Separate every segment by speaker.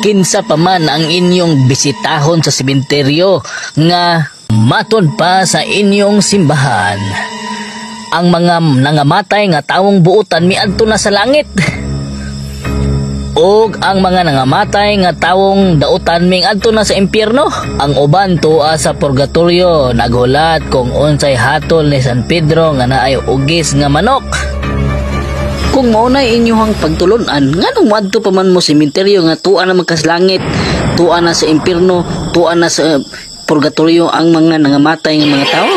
Speaker 1: Kinsa pa man ang inyong bisitahon sa sementeryo nga matud pa sa inyong simbahan. Ang mga nangamatay nga tawong buutan miadto na sa langit. Og ang mga nangamatay nga tawong dautan miadto na sa impyerno. Ang uban tua sa purgatorio naghulat kung unsay hatol ni San Pedro nga naay ugis nga manok. Kung mao na inyong pagtulunan, nganong moadto pa man mo sementeryo nga tua na man kas langit, tua na sa impyerno, tua na sa purgatorio ang mga nangamatay nga mga tao?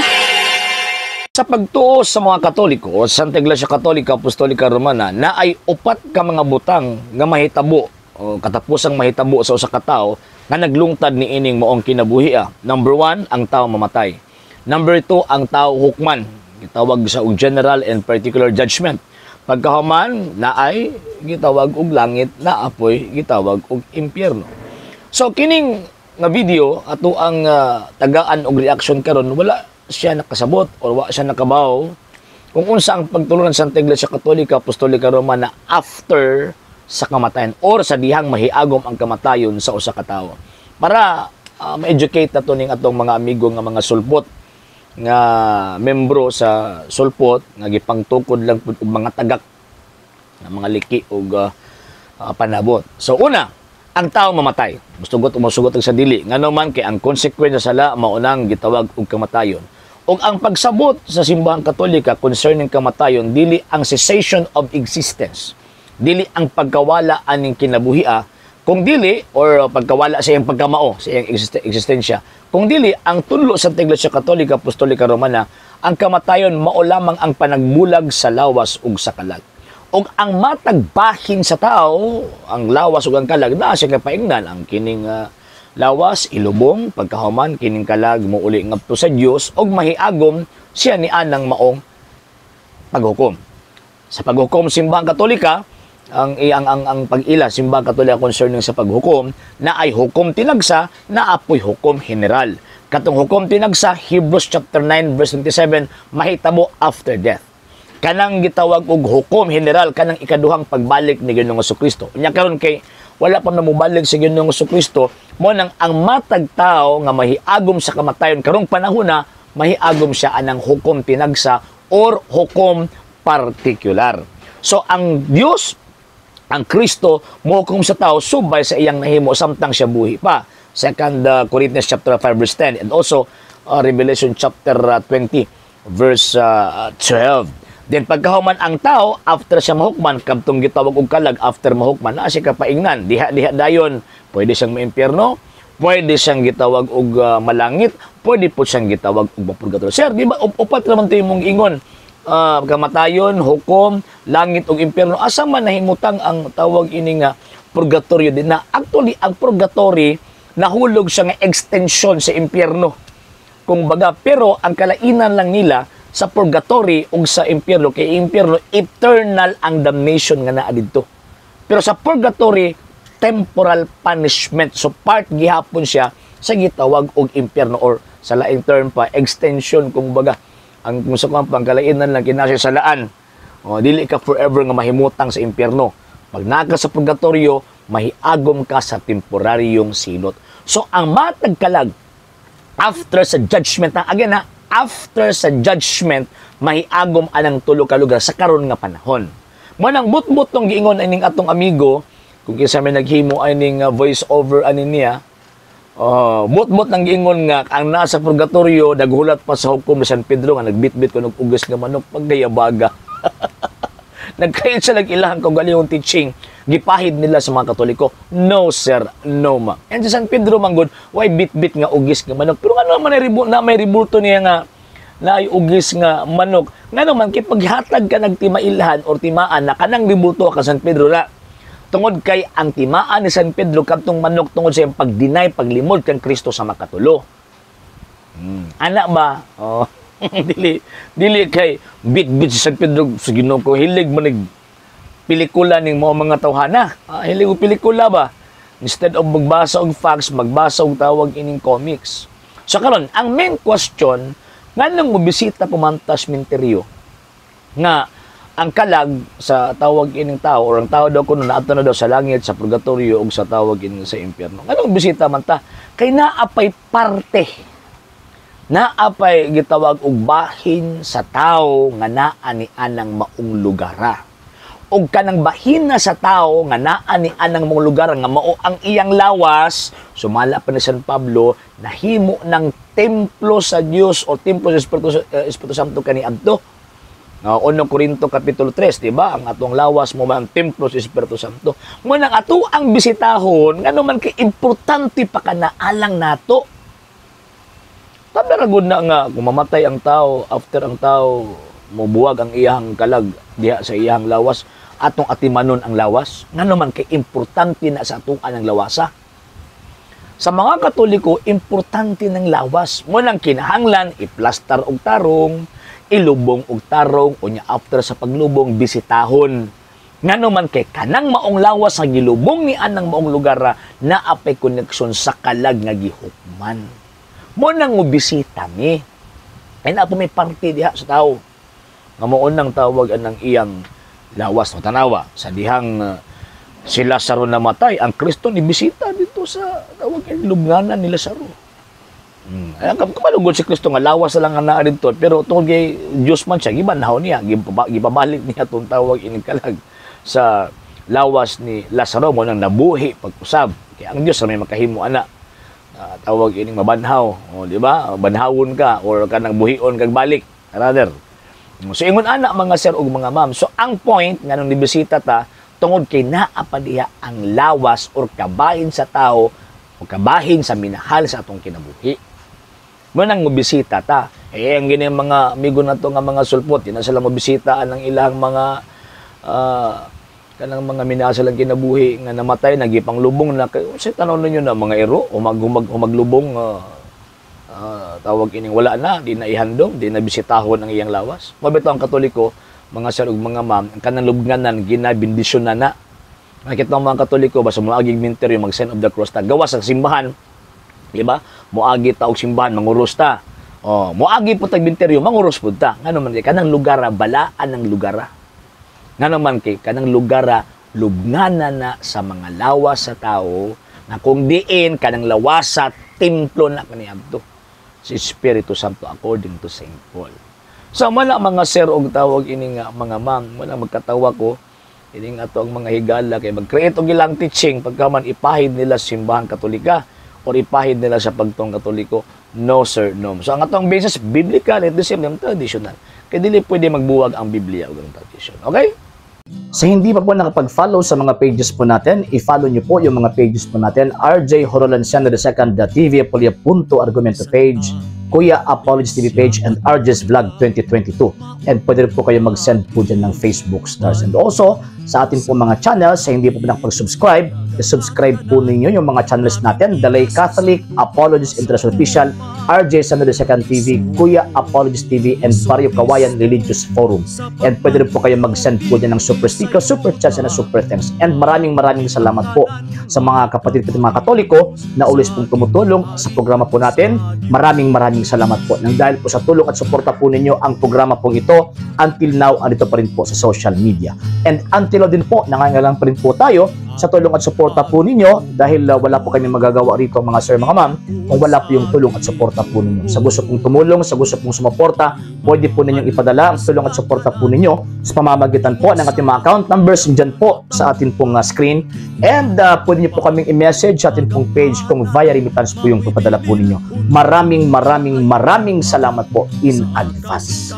Speaker 2: Sa pagtuo sa mga Katoliko o Santa Iglesia Katolika Apostolika Romana na ay upat ka mga butang nga mahitabo o katapusang mahitabo sa usa ka tawo nga naglungtad ni ining maong kinabuhi. Number 1, ang tao mamatay. Number 2, ang tao hukman. Gitawag sa og general and particular judgment. Pagkahuman, naay gitawag og langit, naapoy gitawag og impyerno. So kining nga video ato ang tagaan og reaction karon, wala siya nakasabot or wa siya nakabaw kung unsa ang pagtulunan sa Santa Iglesia Katolika Apostolika Romana after sa kamatayan or sa dihang mahiagom ang kamatayon sa usa ka tawo. Para ma-educate nato ning atong mga amigo nga mga sulpot, nga membro sa sulpot nga gipangtukod lang pud og mga tagak nga mga liki og panabot. So una, ang tao mamatay. Musugot o musugot sa dili. Ngano man kay ang consequence sa sala mao nang gitawag og kamatayon. Og ang pagsabot sa Simbahang Katolika concerning kamatayon, dili ang cessation of existence. Dili ang pagkawala aning kinabuhia, kung dili or pagkawala sa iyang pagkamao, sa iyang existensya. Kung dili ang tunlo sa Iglesia Katolika Apostolika Romana, ang kamatayon mao lamang ang panagbulag sa lawas ug sa kalag. Ug ang matag bahin sa tao, ang lawas ug ang kalag, naa siya kapaingnan. Ang kining lawas ilubong, pagkahuman kining kalag mouli ngadto sa Dios ug mahiagom siya ni anang maong paghukom. Sa paghukom Simbahang Katolika, ang pag-ila Simbahang Katolika concerning sa paghukom na ay hukom tinagsa, na apoy hukom general. Katong hukom tinagsa, Hebrews chapter 9 verse 27, mahitabo after death. Kanang gitawag og hukom general, kanang ikaduhang pagbalik ni Ginoong Kristo. Unya karon kay wala pa namubalik si Ginoong Kristo, mo nang ang matag tao nga mahiagom sa kamatayon karong panahon na, mahiagom siya anang hukom tinagsa or hukom particular. So ang Dios, ang Kristo, mohukom sa tao subay sa iyang nahimo samtang siya buhi pa. Second Corinthians chapter 5 verse 10 and also Revelation chapter 20 verse 12. Then pagkahuman ang tao after siya mahukman, kadtong gitawag og kalag after mahukman, naa siya kapaingnan diha diha dayon, pwede siyang maimpyerno, pwede siyang gitawag og malangit, pwede po siyang gitawag og mapurgatorio. Sir, di ba upat naman to imong ingon? Kamatayon, hukom, langit ug impyerno. Asa man nahimutang ang tawag ini nga purgatorio din na? Actually, ang purgatory nahulog siya nga extension sa impyerno. Kung baga, pero ang kalainan lang nila sa purgatory ug sa impyerno kay impyerno eternal ang damnation nga naa didto. Pero sa purgatory, temporal punishment. So part gihapon siya sa gitawag og impyerno or sa laing term pa, extension kung baga. Ang kung sa pangkalainan lang kinasya sa laan. O, dili ka forever nga mahimutang sa impyerno. Pag naka sa purgatorio, mahiagom ka sa temporaryong silot. So ang matag kalag after sa judgment na, again na, after sa judgment, mahiagom anang tulo ka lugar sa karon nga panahon. Mo nang but-but tong giingon ining atong amigo, kung kinsa may naghimo ining voice over ani niya, but-but nang giingon nga ang nasa purgatorio naghulat pa sa hukom ni San Pedro nga nagbitbit kun og ugis nga manok, paggayabaga. Nagkait siya nag-ilahan kung galing teaching gipahid nila sa mga Katoliko. No sir, no ma'am. And si San Pedro manggod, why bit-bit nga ugis nga manok? Pero ano man na may ribulto niya nga naay ugis nga manok? Ngano man kay paghatag ka nagtimailhan or timaan na kanang ribulto ka San Pedro na. Tungod kay ang timaan ni San Pedro kadtong manok tungod sa iyang pag-deny, paglimod kang Kristo sa makatulo. Ana ba? Oh. Dili dili kay bit-bit si San Pedro sa Ginoo ko, hilig mo nig pelikula ning mga tawhana. Hilig og pelikula ba? Instead of magbasa og facts, magbasa og tawag ining comics. So karon, ang main question, nganong mobisita pumantas minteryo nga Ang kalag sa tawag ining tao or ang tao daw kuno naadto na daw sa langit, sa purgatorio ug sa tawag ining sa impyerno. Nganong bisita man ta? Kay naa pay parte, naa pay gitawag og bahin sa tao nga naa ni anang maong lugara. Og kanang bahin na sa tao nga naa ni anang maong lugar nga mao ang iyang lawas, sumala pa ni San Pablo, nahimo ng templo sa Dios o templo sa Espiritu Santo kaniadto. 1 Corinto kapitulo 3, di ba? Ang atong lawas mao man ang templo sa Espiritu Santo. Mao nang ato ang bisitahon, ngano man kay importante pa kana alang nato. Tabla ra gud na nga kung mamatay ang tao, after ang tao mobuwag ang iyang kalag diha sa iyang lawas, atong atimanon ang lawas. Ngano man kay importante na sa atong ang lawasa. Sa mga Katoliko, importante ng lawas. Mao nang kinahanglan iplastar og tarong, ilubong og tarong, unya after sa paglubong bisitahon. Ngano man kay kanang maong lawas nga gilubong ni anang maong lugar naa pay koneksyon sa kalag nga gihukman. Mao nang mobisita mi. Ay naa po may parte diha sa tao nga mao nang tawag anang iyang lawas. No, tanawa sa dihang si Lazaro namatay, ang Kristo ni bisita dito sa tawag ang lubnganan ni Lazaro. Ay, kamalugod si Kristo nga lawas na lang ang naa dito, pero tungod kay Dios man siya, gibanhaw niya, gipabalik niya tong tawag ining kalag sa lawas ni Lazaro, mao nang nabuhi pag-usab. Kaya ang Dios may makahimo ana. Tawag ining mabanhaw, o di ba? Banhawon ka or kanang buhion kag balik, rather. So ingon ana, mga sir ug mga ma'am. So ang point nga nung nibisita ta tungod kay naa pa diha ang lawas or kabahin sa tao o kabahin sa minahal sa atong kinabuhi. Mao nang mobisita ta. Eh, ang gini mga amigo nato nga mga sulpot, di na sila mobisita ang ilang mga kanang mga minahal silang kinabuhi nga namatay, nagipanglubong na. Kay unsay tan-aw ninyo na mga ero o maglubong, tawag ining wala na, di na ihandom, di na bisitahon ang iyang lawas. Mabito ang Katoliko, mga sir ug mga ma'am, ang kanang lubnganan ginabendisyon na na. Nakita ang mga Katoliko basta moaging minteryo, mag sign of the cross ta, gawas sa simbahan, di ba? Moagi ta og simbahan, manguros ta. Oh, moagi po tag minteryo, manguros pud ta. Ngano man kay kanang lugar, balaan ang lugar. Ngano man kay kanang lugar, lubnganan na sa mga lawas sa tao na kung diin kanang lawasa templo na kaniadto si Espiritu Santo according to Saint Paul. So mana, mga sir og tawag ini nga mga ma'am, wala magkatawa ko ining ato ang mga higala kay mag-create og ilang teaching pagkaman ipahid nila sa Simbahang Katolika or ipahid nila sa pagtong Katoliko. No sir, no. So ang atong basis, biblical at the same time traditional. Kay dili pwede magbuwag ang Biblia ug ang tradition. Okay?
Speaker 3: Sa hindi pa po nakapag-follow sa mga pages po natin, i-follow nyo po yung mga pages po natin. RJ Horolanciano II, TV Apolia Punto Argumento page, Kuya Apologies TV page, and RJ's Vlog 2022. And pwede rin po kayo mag-send po dyan ng Facebook stars. And also, sa atin po mga channels, sa hindi po nakapag-subscribe, i-subscribe po ninyo yung mga channels natin. Dalay Catholic, Apologies International Official, RJ Sano II TV, Kuya Apologies TV, and Barrio Kawayan Religious Forum. And pwede rin po kayo mag-send po dyan ng super sticker, super chats, and super thanks. And maraming maraming salamat po sa mga kapatid ko mga Katoliko na always pong tumutulong sa programa po natin. Maraming maraming salamat po. Nang dahil po sa tulong at suporta po ninyo, ang programa pong ito until now andito pa rin po sa social media. And until now din po, nangangailangan pa rin po tayo sa tulong at suporta po ninyo dahil wala po kami magagawa rito, mga sir, mga ma'am, kung wala po yung tulong at suporta po ninyo. Sa gusto pong tumulong, sa gusto pong sumuporta, pwede po ninyong ipadala ang tulong at suporta po ninyo sa pamamagitan po ng ating mga account numbers dyan po sa atin pong screen. And pwede niyo po kaming i-message sa atin pong page kung via remittance po yung papadala po ninyo. Maraming maraming maraming salamat po in advance.